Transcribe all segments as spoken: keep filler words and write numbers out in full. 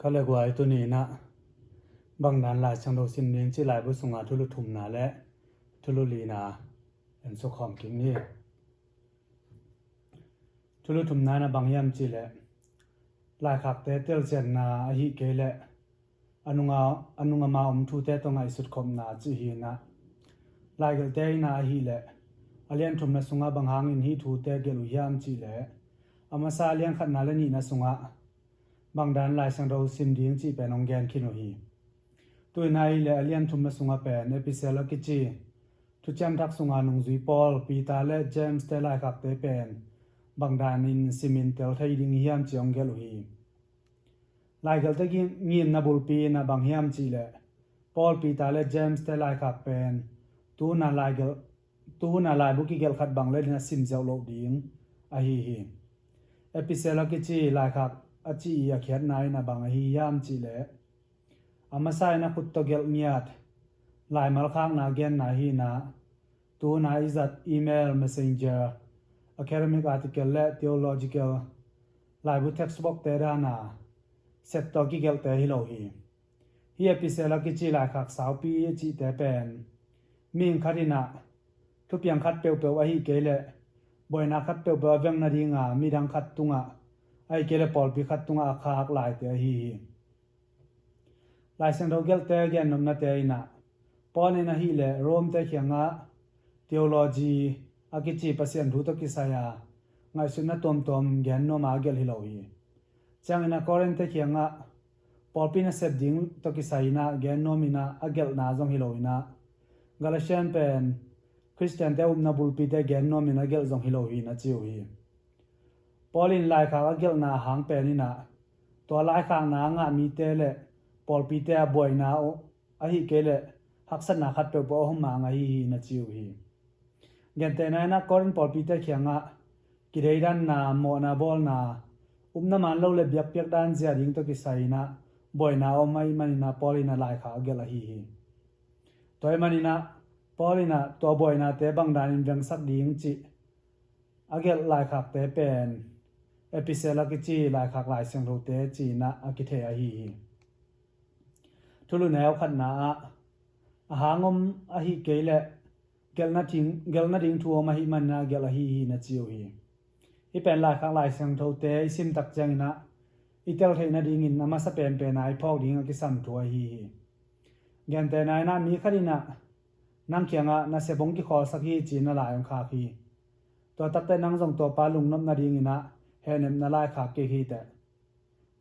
Ka le guai, tuni in ah bangdan Lai Siangtho sim ding cih laibu sungah thulu thumna le thulu lina en sukhawm kik ni. Thulu thumna in ah bang hiam cih leh, laikhakte telcianna ahih kei leh a nunga, a nungama om thute tawh ngaihsut khopna cih hi in ah, laigelhte in ah ahih leh a lian thumna sungah bang hangin hih thute gelh uh hiam cih leh, a masa a lian khatna le nihna sungah bangdan Lai Siangtho sim ding cih pen hong gen khin uh hi. Tu in ah ahih leh a lian thumna sungah pen Epistle a kici Thuciam Thak sunga nungzui Paul, Peter le James te laikhakte pen bangdanin simin tel thei ding hiam cih hong gelh uh hi. Laigelhte ngimna bulpi in ah bang hiam cih leh, Paul, Peter le James te laikhak pen tu hun a laigelh, tu hun a laibu kigelh khat bang le ding a sim ziau loh ding ahi hi. Epistle a kici laikhak a ci i a khiatna in ah bang ahi hiam cih leh, a masa in a khut tawh gelh ngiat laimal khakna genna hi in ah, tu hun a i zat email, messenger, academic article le theological laibu textbook te dan a set tawh kigelhte hi lo hi. Hih Epistle a kici laikhak saupi a cihte pen mihing khat in ah thupiang khat peuhpeuh ahih kei leh buaina khat peuhpeuh a veng nadinga midang khat tungah ahih kei leh pawlpi khat tungah a khak laite ahi hi. Lai Siangtho gelhte gennopnate in ah, Paul in ahih leh Rome te kiangah theology a kici Pasian thu tawh kisai a ngaihsutna tuamtuam gen nuam a gelh hi lo hi. Ciangin ah Corinth te kiangah pawlpi nasep ding tawh kisai in ah gen nuam in ah a gelhna zong hi lo in ah, Galatian pen Khristiante upna bulpite gen nuam in a gelh zong hi lo hi na ci uh hi. Paul in laikhak a gelhna hang pen in ah, tua laikhakna a ngah mite le pawlpite a buaina ahih kei leh haksatna khat peuhpeuh a om hang ahi hi na ci uh hi. Gentehna in ah Corinth pawlpite kiangah kideidanna, mawhna bawlna, upna man lo le biakpiak dan zia ding tawh kisai in ah buaina a om ahih manin ah Paul in ah laikhak a gelh ahi hi. Tua ahih manin ah Paul in ah tua buainate bangdanin vengsak ding cih a gelh laikhakte pen Epistle a kici laikhak Lai Siangthote ci in ah a kithei ahi hi. Thulu neu khatna ah, a hang om ahih kei leh gelhna ding, gelhna ding thu om ahih manin ah gelh ahi hi na ci uh hi. Hih pen laikhak Lai Siangthote i sim tak ciangin ah i tel theih nadingin a masa penpen a i phawk ding a kisam thu ahi hi. Gentehna in ah mi khat in ah nang kiangah nasep hong kikhawlsak hi ci-in na lai hong khak hi. Tua takteh nang zong tuapa lungnop nadingin ah hehnepna laikhak kik hi teh.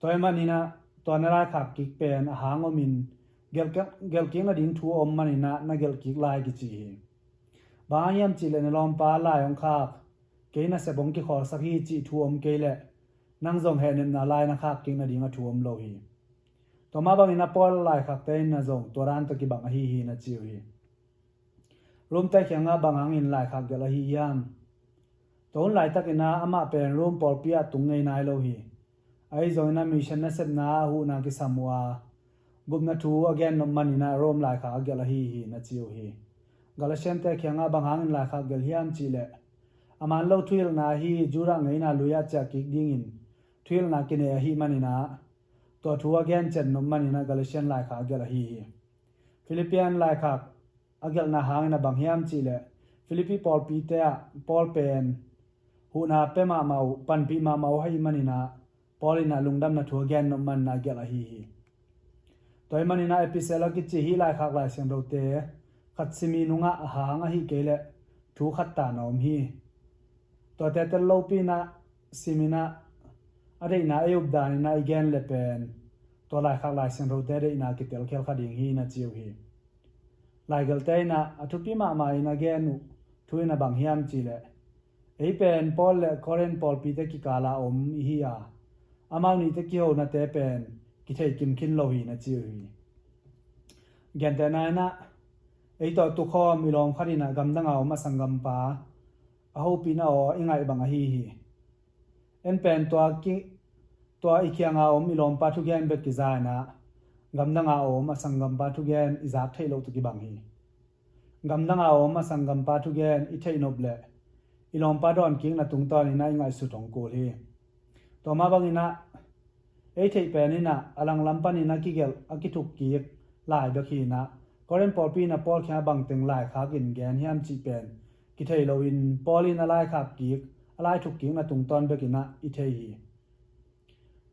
Tua ahih manin ah tua na laikhak kik pen a hang omin gelh, gelh kik nading thu om manin ah na gelh kik lai kici hi. Bang hang hiam cih leh na lawmpa lai hong khak, kei nasep hong kikhawlsak hi cih thu om kei leh nang zong hehnepna lai na khak kik nading a thu om lo hi. Tua mah bangin ah Paul laikhakte in ah zong tua dan tawh kibang ahi hi na ci uh hi. Rome te kiangah bang hangin laikhak gelh ahi hiam? Tua hun laitakin ah amah pen Rome pawlpi ah tung ngei nai lo hi. Ahi zongin ah mission nasepna ah a huhna kisam uh a, gupna thu a gennop manin ah Rome laikhak a gelh ahi hi na ci uh hi. Galatian te kiangah bang hangin laikhak gelh hiam cih leh, a man lo thuhilhna ahi Judah ngeina lui-ah ciah kik dingin thuhilhna kinei ahih manin ah tua thu a gen ciat nop manin ah Galatian laikhak a gelh ahi hi. Philippian laikhak a gelhna hangin ah bang hiam cih leh, Philippi pawlpite ah Paul pen huhna pia mahmah uh, panpih mahmah uh ahih manin ah Paul in ah lungdamna thu a gen nop manin ah a gelh ahi hi. Tua ahih manin ah Epistle a kici hih laikhak Lai Siangthote khat sim i nungah a hang ahih kei leh thu khat tan a om hi. Tuate tel lopi in ah sim in ah a deihna ei up dan in ah i gen leh pen tua laikhak Lai Siangthote deihna kitel khial kha ding hi na ci uh hi. Laigelhte in ah a thupi mahmah in a gen uh thu in ah bang hiam cih leh, ei pen Paul le Corinth pawlpite kikal a om i hi a, amau nihte kihonate pen kithei kim khin lo hi na ci uh hi. Gentehna in ah ei tawh tukhawm i lawm khat in ah gamdang a om a sanggampa a hopihna aw i ngaih bang ahi hi. En pen tua ki, tua i kianga om i lawmpa thugen bek kiza in ah gamdanga om a sanggampa thugen i zak theih loh tawh kibang hi. Gamdanga om a sanggampa thugen i theih nop leh i lawmpa dawnkikna tungtawn in ah i ngaihsut hong kul hi. Tua mah bangin ah Ei theih pen in ah a langlam panin a kigelh a kithuk kik lai bek hi in ah, Korin pawlpi in ah Paul kiangah bangteng laikhak in gen hiam cih pen kithei loin, Paul in a laikhak kik, a laithuk kikna tungtawn bek in ah i thei hi.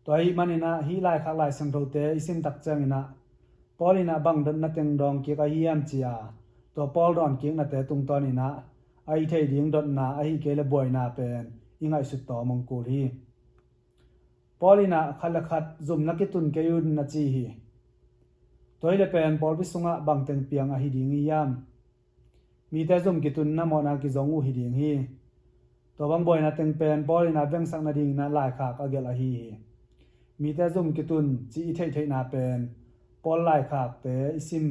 Tua ahih manin ah hih laikhak Lai Siangthote i sim tak ciangin ah, Paul in ah bang dotna teng dawng kik ahi hiam ci a, tua Paul dawn kiknate tungtawn in ah a i thei ding dotna ahih kei leh buaina pen i ngaihsut tawm hong kul hi. Paul in ah khat le khat zumna kitun kei un na ci hi. Tua hi leh pen pawlpi sungah bangteng piang ahi ding i hiam? Mite zum kitunna mawhna kizong uh hi ding hi. Tua bang buaina teng pen Paul in ah vengsak nadingin ah laikhak a gelh ahi hi. Mite zum kitun cih i theihtheihna pen Paul laikhakte i sim,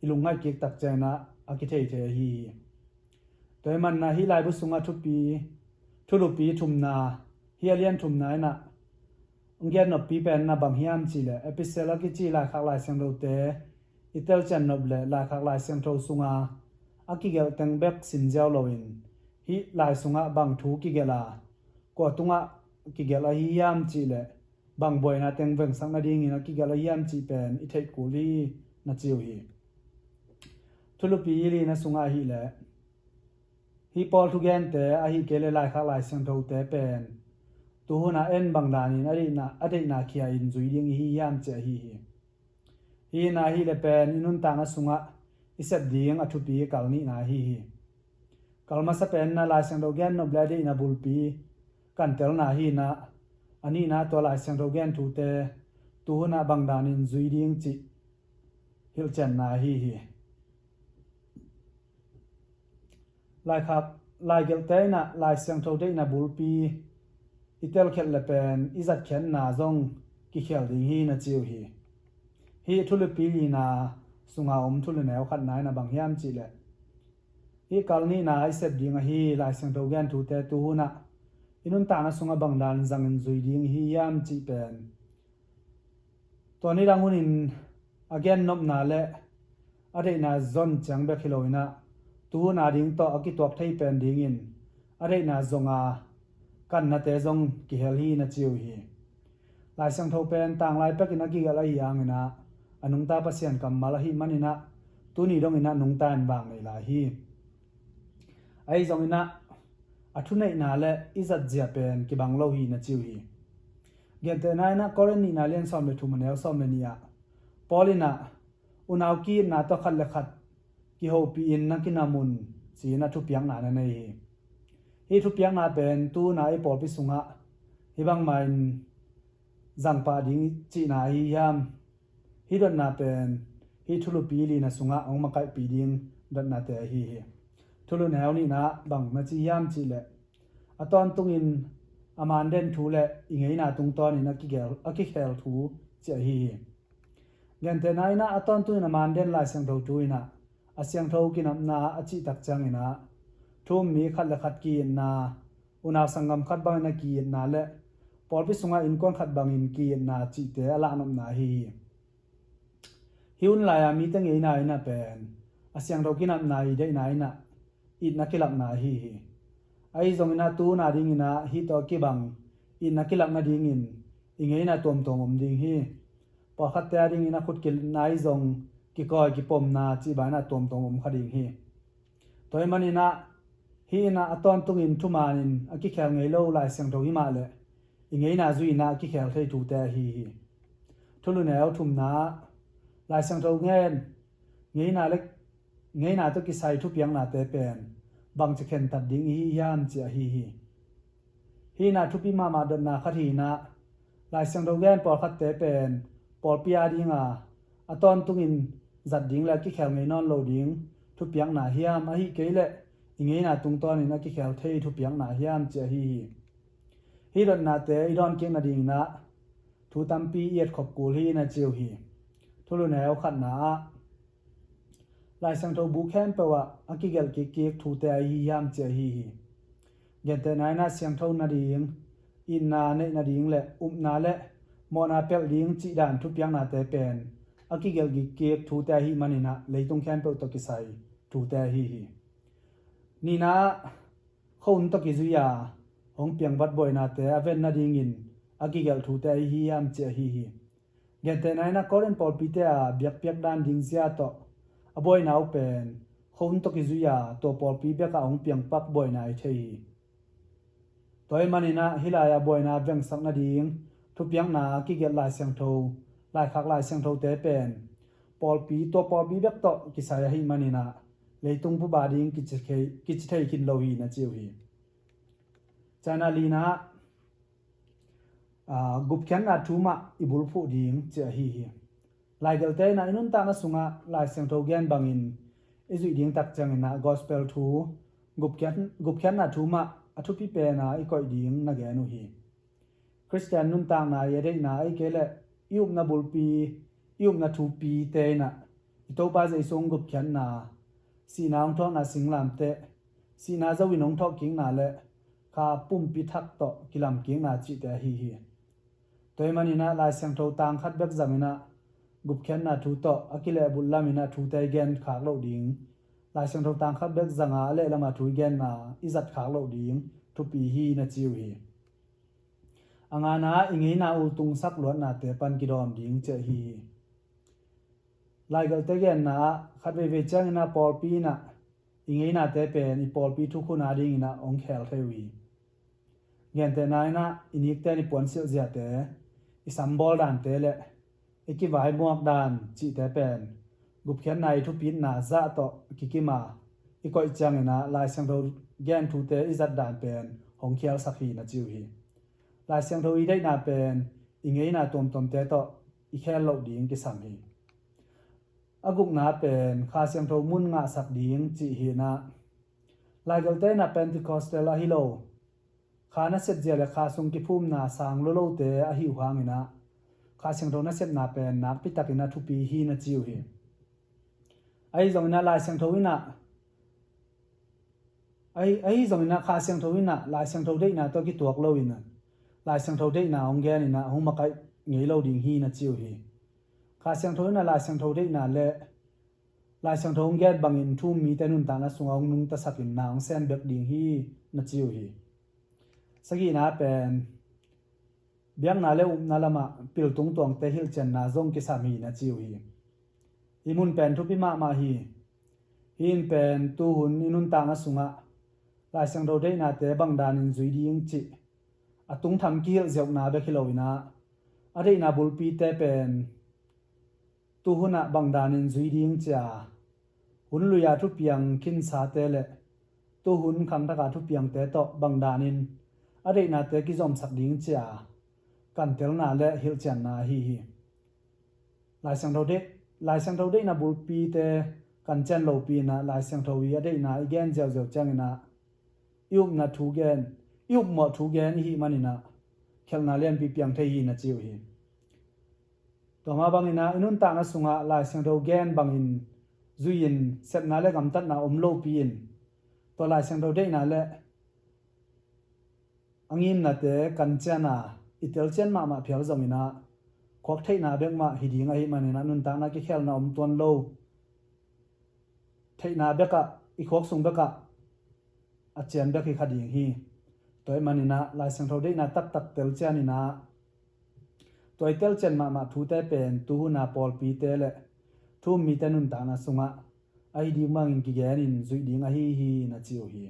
i lungngaih kik tak ciangin ah a kithei thei ahi hi. Tua ahih manin ah hih laibu sungah thupi, thulupi thumna, hih a lian thumna in ah hong gen noppi pen na bang hiam cih leh, epistle a kici laikhak Lai Siangthote i telcian nop leh laikhak Lai Siangtho sunga a kigelh teng bek sim ziau loin, hih lai sungah bang thu kigelh a, kua tungah kigelh ahi hiam cih leh, bang buaina teng vengsak nadingin a kigelh ahi hiam cih pen i theih kul hi na ci uh hi. Thulupi lina sungah ahih leh, hih Paul thugente ahih kei leh laikhak Lai Siangthote pen tuhun ah en bang danin a deihna, a deihna khia in zui ding i hi hiam cih ahi hi. Hih in ah ahih leh pen i nuntakna sungah i sep ding a thupi kal nihna ahi hi. Kal masa pen in ah Lai Siangtho gen nop leh a deihna bulpi kantelna hi in ah, a nihna tua Lai Siangtho gen thute tuhun ah bang danin zui ding cih hilhcianna ahi hi. Laikhak, laigelhte in ah Lai Siangtho deihna bulpi i telkhiat leh pen i zatkhiatna zong kikhial ding hi na ci uh hi. Hih thulupi lina sunga om thulu neu khatna in ah bang hiam cih leh, hih kal nihna i sep ding ahi Lai Siangtho gen thute tuhun ah i nuntakna sungah bang dan zangin zui ding i hi hiam cih pen, tua nidang hunin a gen nopna leh a deihna zon ciang bek hi lo in ah, tuhun a ding tawh a kituak thei pen dingin a deihna zonga kannate zong kihel hi na ci uh hi. Lai Siangtho pen tanglai pekin a kigelh ahi hangin ah, a nungta Pasian kammal ahih manin ah, tuni dongin ah nungta in vang nei lai hi. Ahi zongin ah a thuneihna leh i zatzia pen kibang lo hi na ci uh hi. Gentehna in ah Korin nihna lian sawm leh thum a neu sawm leh nih ah, Paul in ah unau ki-itna tawh khat le khat kihopih in na kinam un ci-in a thupiakna na nei hi. Hih thupiakna pen tuhun a i pawlpi sungah hih bangmah in zangpah ding cihna ahi hiam? Hih dotna pen hih thulupi lina sungah hong makaihpih ding dotnate ahi hi. Thulu neu nihna bang na ci hiam cih leh, a tawntungin a man den thu leh i ngeina tungtawnin a kikhel, a kikhel thu cih ahi hi. Gentehna in ah a tawntungin a man den Lai Siangtho thu in ah a siangtho kinamna a cih tak ciangin ah, thu-um mi khat le khat ki-itna, unau sanggam khat bangin a ki-itna leh pawlpi sungah innkuan khat bangin ki-itna cihte a lahnopna ahi hi. Hih hun lai-a mite ngeina in ah pen a siangtho kinamna i deihna in ah itna kilakna ahi hi. Ahi zongin ah tuhun a dingin ah hih tawh a kibang itna kilak nadingin i ngeina tuamtuam om ding hi. Pawlkhatte a dingin a khut kilitna ahi zong kikawi kipomna cih banah tuamtuam om kha ding hi. Tua ahih manin ah hih in ah a tawntungin thumanin a kikhel ngei lo Lai Siangtho hi mah leh i ngeina zui in ah a kikhel thei thute ahi hi. Thulu neu thumna ah Lai Siangtho ngen ngeina leh ngeina tawh kisai thupiaknate pen bangci khentat ding i hi hiam cih ahi hi. Hih in ah thupi mahmah dotna khat hi in ah, Lai Siangtho gen pawlkhatte pen pawlpi a dinga a tawntungin zat ding leh a kikhel ngei nawn lo ding thupiakna hiam, ahih kei leh i ngeina tungtawnin a kikhel thei thupiakna hiam cih ahi hi. Hih dotnate i dawn kik nadingin ah thu tampi i etkhop kul hi na ci uh hi. Thulu neu khatna ah Lai Siangtho bu khempeuh ah a kigelh kikkik thute ahi hiam cih ahi hi. Gentehna in ah siangtho nading, itna neih nading leh upna leh mawhna pelh ding cih dan thupiaknate pen a kigelh kikkik thute ahih manin ah leitung khempeuh tawh kisai thute ahi hi. Nihna ah khuahun tawh kizui-a hong piangvat buainate a ven nadingin a kigelh thute ahi hiam cih ahi hi. Gentehna in ah Korin pawlpite a biakpiak dan ding zia tawh a buaina uh pen khuahun tawh kizui a tua pawlpi bekah hong piangpak buaina ahi thei hi. Tua ahih manin ah hih lai-ah buaina vengsak nading thupiakna a kigelh Lai Siangtho, laikhak Lai Siangthote pen pawlpi, tua pawlpi bek tawh kisai ahih manin ah leitung phuba ding kici thei, kici thei khin lo hi na ci uh hi. Ciangin ah lina, aa, gupkhiatna thu mah i bulphuh ding cih ahi hi. Laigelhte in ah i nuntakna sungah Lai Siangtho gen bangin i zuih ding tak ciangin ah gospel thu, gupkhiat, gupkhiatna thu mah a thupi pen a i koih ding na gen uh hi. Khristian nuntakna i a deihna ahih kei leh i upna bulpi, i upna thupite in ah i Topa Jesu hong gupkhiatna, sihna hong thawhna singlamteh, sihna zo in hong thawhkikna le kha pumpi thak tawh kilamkikna cihte ahi hi. Tua ahih manin ah Lai Siangtho tang khat bek zangin ah gupkhiatna thu tawh a kilehbulh lamin ah thute i gen khak loh ding, Lai Siangtho tang khat bek zanga a lehlam a thu i genna i zat khak loh ding thupi hi na ci uh hi. A ngana, i ngeina ultungsak luatnate pan kidawm ding cih ahi hi. Laigelhte genna ah khat veivei ciangin ah pawlpi in ah i ngeinate pen i pawlpi thukhun a dingin ah hong khel thei uh hi. Gentehna in ah i nikten i puansilh ziate, i sambawl dante le i kivaimuak dan cihte pen gupkhiatna i thupitna zah tawh kikim a i koih ciangin ah Lai Siangtho gen thute i zat dan pen hong khialsak hi na ci uh hi. Lai Siangtho i deihna pen i ngeina tuamtuamte tawh i khel loh ding kisam hi. A gukna pen Kha Siangtho mun ngahsak ding cih hi in ah, Laigelhte in ah Pentecostal ahi lo, Kha nasep zia le Kha sung kiphumna sang lolote ahi uh hangin ah Kha Siangtho nasepna pen nakpi takin ah thupi hi na ci uh hi. Ahi zongin ah Lai Siangtho in ah, ahi, ahi zongin ah Kha Siangtho in ah Lai Siangtho deihna tawh kituak loin ah Lai Siangtho deihna hong genin ah hong makaih ngei lo ding hi na ci uh hi. Kha Siangtho in ah Lai Siangtho deihna le Lai Siangtho hong gen bangin thu-um mite nuntakna sungah hong nungtasakin na hong sem bek ding hi na ci uh hi. Sagihna pen biakna le upna lamah piltung tuangte hilhcianna zong kisam hi na ci uh hi. Hih mun pen thupi mahmah hi. Hih in pen tuhun i nuntakna sungah Lai Siangtho deihnate bang danin zui ding cih a tungtham kihilh ziauhna bek hi loin ah, a deihna bulpite pen tuhun ah bang danin zui ding cia, hun lui-a thupiang khinsate le tuhun khangthak a thupiangte tawh bang danin a deihnate kizomsak ding cia kantelna le hilhcianna ahi hi. Lai Siangtho deih, Lai Siangtho deihna bulpite kancian lopi in ah Lai Siangtho i a deihna i gen ziauziau ciangin ah i upna thu gen, i upmawh thu gen i hih manin ah khelhna lianpi piang thei hi na ci uh hi. Tua mah bangin ah i nuntakna sungah Lai Siangtho gen bangin zui-in sepna le gamtatna om lopi in tua Lai Siangtho deihna le a ngimnate kancian a i telcian mahmah phial zongin ah khuak theihna bek mah hi ding ahih manin ah nuntakna kikhelna om tuan lo, theihna bekah, i khuak sung bekah a cian bek hi kha ding hi. Tua ahih manin ah Lai Siangtho deihna taktak telcian in ah tua i telcian mahmah thute pen tuhun a pawlpite le thu-um mite nuntakna sungah ahi ding bangin kigenin zuih ding ahi hi na ci uh hi.